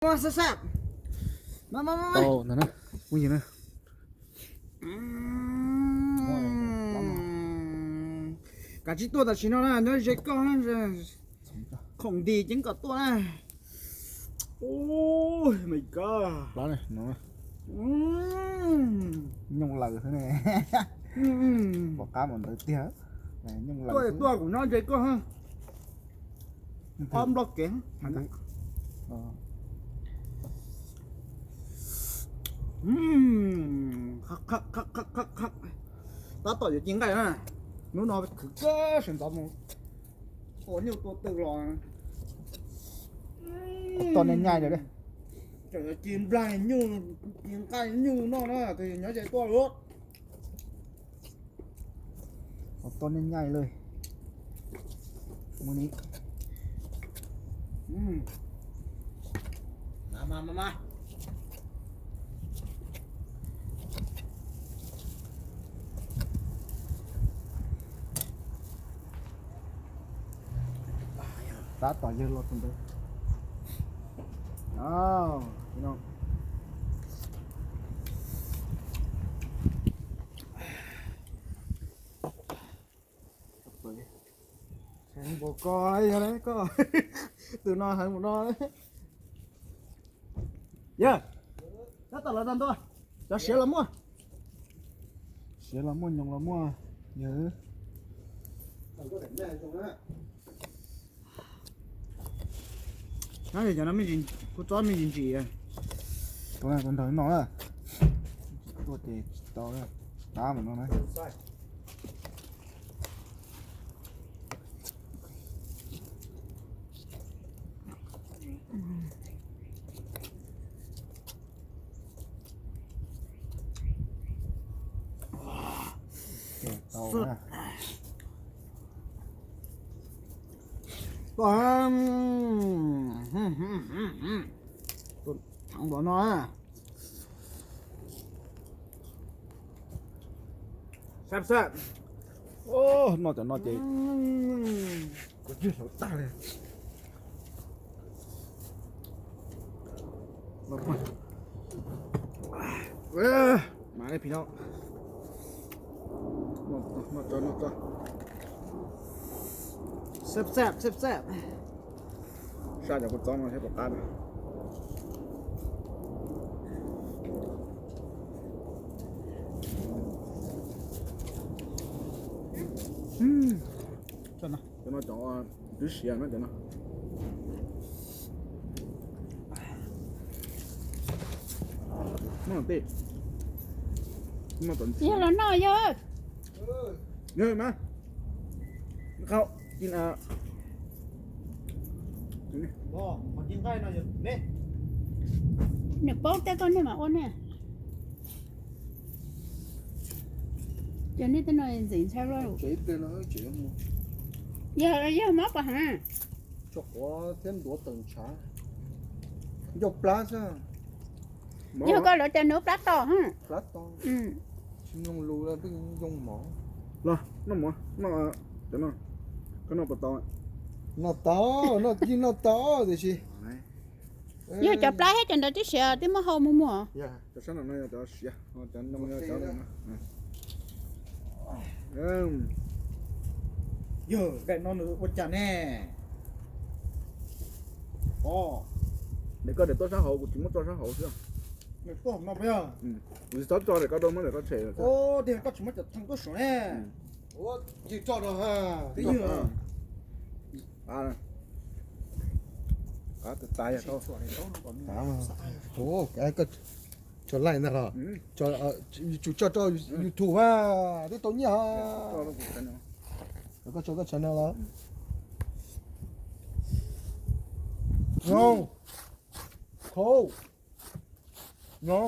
Mas xab xab. Mas mas mas. Tau ntag na. Kuj yog na. Kav tsij tuaj tam sim no na, nyob ze koj na. Khoom nti ceev kom tuaj na. Ui, my God. Plab no. Nyooj laws xwb ne. Pom qab mas ntawd tiag. Nyooj laws. Tuaj kuv nyob ze koj. Ob nplob kev. Tab tom yuav ci nqaij na. Hnub no khwv kawg sawv ntxov mus tua nyuj tua twm los. Tau nyaij nyaij lawm. Tseem yuav ci nplaig nyuj, ci nqaij nyuj noj na, tus nyob ze tuaj lawm. Tau nyaij nyaij lawm. Mus ni. Tab tom yawg los tus ntawd. Heev npaum ko, yog koj tus no heev npaum no. Yawg, tab tom los tag ntua, cov siav los muaj. Siav los muaj, nyoos los muaj, yawg. Cov no me ntsis, kua txob me ntsis ntsis. Tua nrog no na. Tuaj ces tsis tau, tab mus no na. Tuaj, thov npaum no. Sab sab. Noj cov no ces kuv twb hlauv tag li. Mas phim no. Noj tso, noj tso. Sab sab, sab sab. Saj cov kua txob no thiab pom qab na. Cov no cov twb siav na cov no. Noj tej, noj tom ntsis. Yog los noj yog. Yog mas. Qhau ci. Nws paub tej koj niag mas ua ne. Cov nej tej no ntxim ntxhab lawm. Yog, yog mob pos heev. Tso quav thiab ntuav tawm ntshav. Ncauj plab xwb. Yog koj lawv tias nws plab to. Plab to. Tsis mloog lus pheej yoo mov. Los noj mov, noj cov no. Koj noj puas tau? Noj tau, noj yeej noj tau tiam sis yog cov plab thiab cov ntawd twb siav twb muab hau mus muag. Cov sab no no yog cov siav, cov no yog cov no. Yog nqaij no nws ua cas ne? Os, ntawm koj daim tuaj sab hauv, kuv tsis muab tso sab hauv xwb. Kuv tsis txhob tso daim ko rau, muab daim ko tshem. Tiag koj tsis muab cov theej tuaj saum ne. Ua, yws tso rau ha. Twb yws. Qab tas tas yog tau. Ua, koj tso laij ntag los? Tsum tso rau YouTube ha, twb tau nyiaj ha. Koj tso koj channel los? No. Khau. No.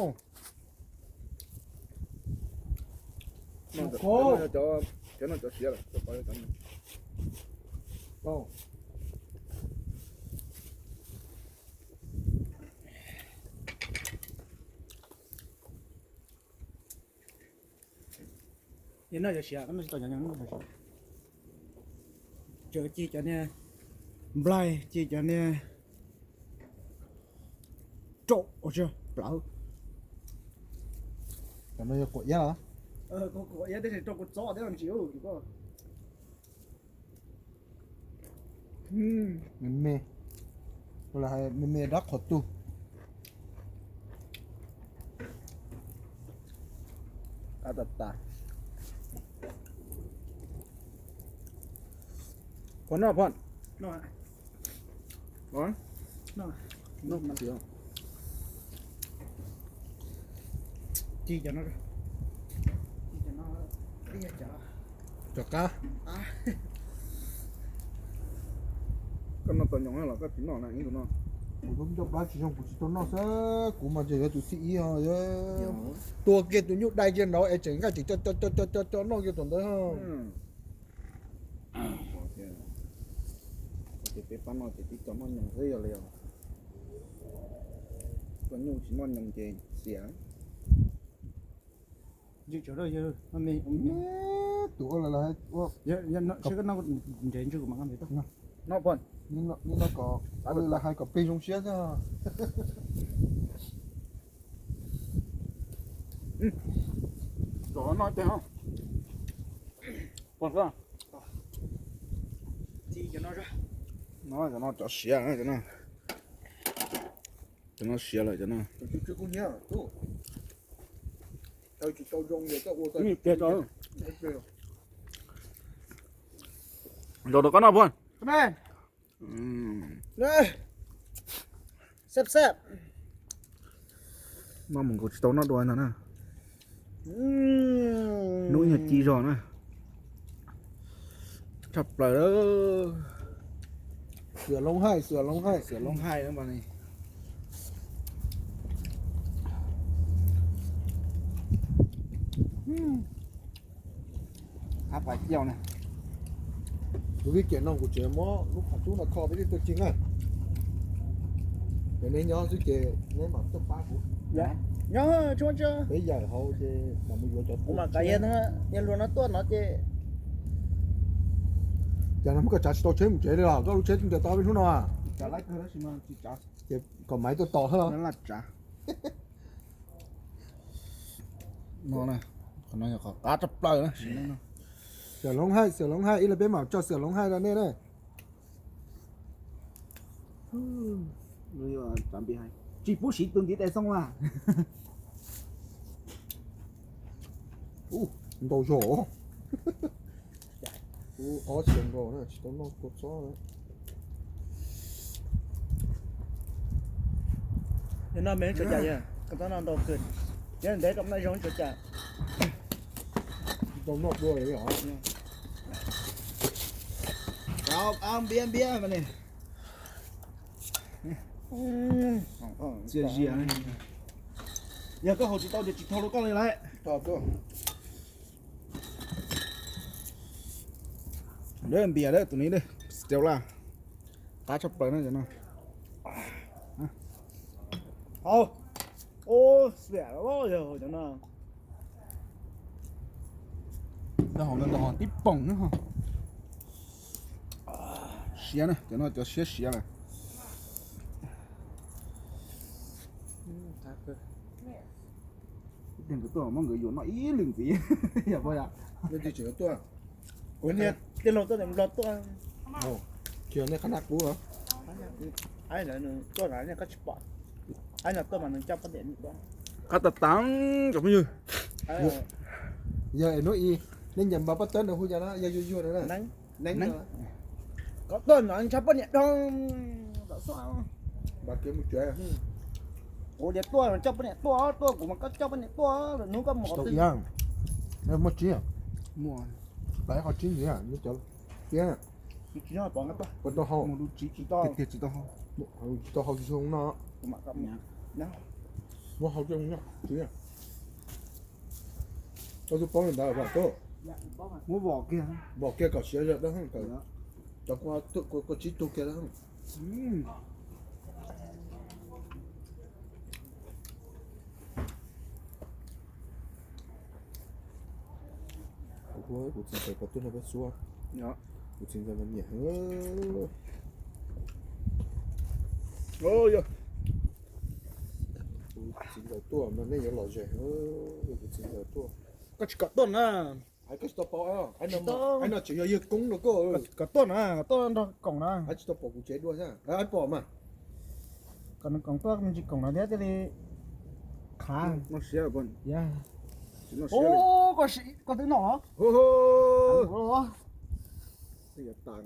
Khau. Cov no cov siav lawm. Yog no cov siav, koj noj tsis tau cov no. Tseem ci cov niag nplaig, ci cov niag rau, ua tsis plawv. Cov no yog quav iab los? Quav iab tab sis rau kuv txob thiab ntsis. Me me, me me dab qhuas tug. Qab tas tas. Phoj noj phoj. Ci cov no, ci cov no, cov qab. Koj noj tau nyoos los koj tsis noj na ib tus no. Kuv lub ncauj plab tsis zoo kuv tsis tau noj xwb, kuv mas tseem yog tus thib ib ho. Tua kiag tus nyuj dai kiag nraud es tseem nqaij tseem co co co co noj kiag tom ntawd ho. Ces peb pab no ces tib co noj nyoos xwb yog li os. Koj nyuj tsis noj nyoos ces xiam. Tus ua no kom hais kom peg zoo siab xwb. Cov no cov siav, cov no siav lawm cov no. Zaum rau koj noj puag. Xab xab. Noj mus nkaus tsis tau noj dua ntag na. Hnub ib nyuag ci zog na. Tshaj plaws. Xiam loo haij, xiam loo haij, xiam loo haij na. Ab pais ciaj na. Kuv vij kiam no kuv tseem muab lub qhov cub no kho peb tej tuaj ci na. Yog neb nyob xwb ces neb mam tuaj pab kuv. Nyob tsis muaj tsi. Peb yaim hauv ces mam mus yuav cov kuv mam kav yog luag no tuaj no ces. Cas no muab koj tsav tsis tau tsheb mus tsev li los koj lub tsheb ncaws tau peb hnub no. Ces kom maiv tuaj tos thiab. No, qhov no yog qhov qab tshaj plaws na. Xiam loo haij, xiam loo haij, ib leeg peb mam tso xiam loo haij rau nej na. Tsis pub siv tus ntiv tes xoo mas. Ntau zog. Kuv ob xyoo nkaus na tsis tau noj kua txob na. Noj me tsuas cas yog koj txob noj ntau kawg, nyob ntev koj noj zoo tsuas cas. Tau noj dua li os. Npiab npiab mas ni. Txias zias. Yog koj haus tsis tau ces tsis thau rau koj li lawm. Lawv npias lawm tus ni, Stella, qab tshaj plaws na cov no. Haus, xiam yog cov no. Ntau haus ntau haus tib poom na. Siav na, cov no cov siab siav lawm. Nkawd tuaj muab nkawd yuav noj ib lwm ntxiv, yog puas yom? Tej laug tuaj, Nplog tuaj. Tsis yog nej qhab nab qub los? Tuaj no koj tsis pom, no tuaj mas nws coj poj niam. Qab tas tas cov phooj ywg. Yog es hnub i nej nyiam npam paj tawb nws hu cas no, yog yuag yuag no na. Koj tuaj no ntsha poj niam dhau. Kuv tias tuaj coj poj niam tuaj, tuaj kuv mas koj coj poj niam tuaj, hnub koj mus qhov twg. Muaj tsib, pais qhov tsib ntxiv, cov tiab. Tsis tau hau, tsis tau hau tsis zoo no. Muab hau coj, tsis, koj twb paub li ntawd, muab vom kiag, vom kiag kom siav zog dawb, cov kua tsib tug kiag dawb. Kuv txiv ntxawm pom tuaj nrog peb xuab, kuv txiv ntxawm mas nyiam. Yog, Txiv ntxawm tuaj no nej yuav los ze, kuv txiv ntxawm tuaj. Koj tsis kom tuaj na. Koj tsis tau pom, no tseem yog yawg koob no koj. Kom tuaj na, kom tuaj nrog koom na. Tsis tau pom kuv tsev dua, pom mas. Kom koom tuaj me ntsis koom no thiab thiaj li qhav. Koj twb noj los?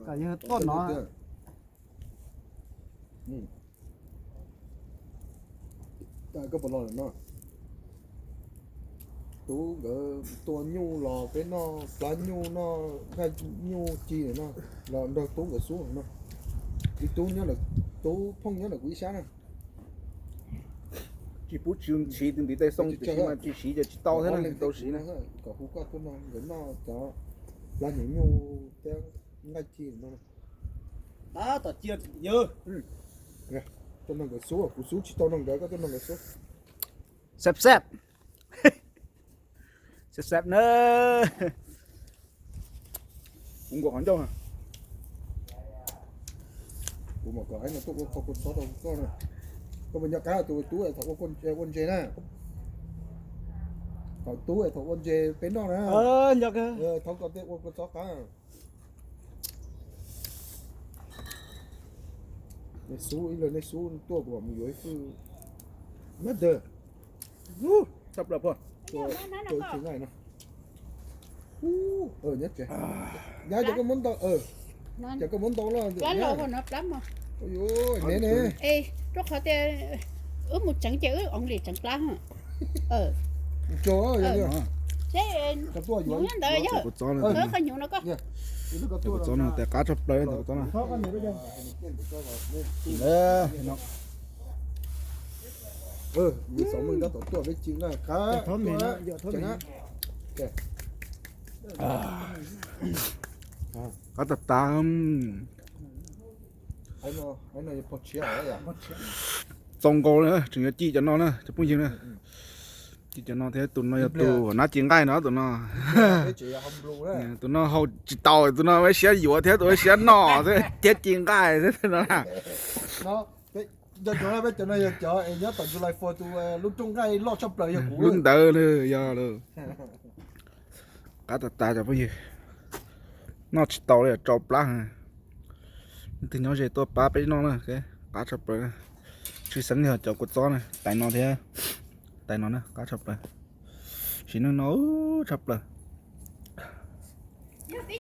Kom yawg tuaj no. Koj puas los no? Tub nkawd tua nyuj los peb noj plab nyuj, noj nqaij nyuj ci no, los nrog tub nkawd xub no. Ib tub nyob, tub phooj nyob ntawm kuv ib sab na. Tsis pub tsis siv tus ntiv tes xoo, tsis siv ces tsis tau thiab na, tau siv na. Kom hu koj tuaj nrog nkawd noj cov plab nyuj thiab nqaij ci no. Tab tom cia yawg. Tuaj nrog nkawd xub, kuv xub tsis tau nrog nkawd, koj tuaj nrog nkawd xub. Xab xab. Xab xab na. Kuv nkaus qhov ncauj. Kuv mam kom Aib no tuaj ua kua txob rau koj na. Koj puas nco qab tus tub thaum ua ntses na? Thaum tub thaum ua ntses peb noj na. Thov kom tej ua kua txob qab. Nej xub, ib leeg nej xub tuaj kuv mam mus yuav ib fwj. Mother. Tshaj plaws pog. Tua ib tug nqaij no. Nyob cov koj muab ntau, cov koj muab ntau los. Plab los no plab mog. Neb ne. Rau qhov tias wb mus tseev ces wb only tseev plab. Tso, ntawd yog kua txob no, kua txob no tes qab tshaj plaws ntawd kua txob no. Qab tag tag. Txaus nkaus li, tseem yuav ci cov no na cov phooj ywg na. Ci cov no thiab, tus no yog tus nab ci nqaij no, tus no. Tus no haus tsis tau, tus no peb siab yuav thiab tus peb siab noj thiab ci nqaij thiab no. Cov no yog cov es nyob tom July Fourth tus lub rooj nqaij loj tshaj plaws yog kuv. Lub ntawd yog lawm. Qab tag tag cov phooj ywg. Noj tsis tau li, tsau plab. Leej twg nyob ze tuaj pab peb noj na, qab tshaj plaws. Tshwj xeeb yog cov kua txob na, tais no thiab. Tais no na qab tshaj plaws. Sim neej no tshaj plaws.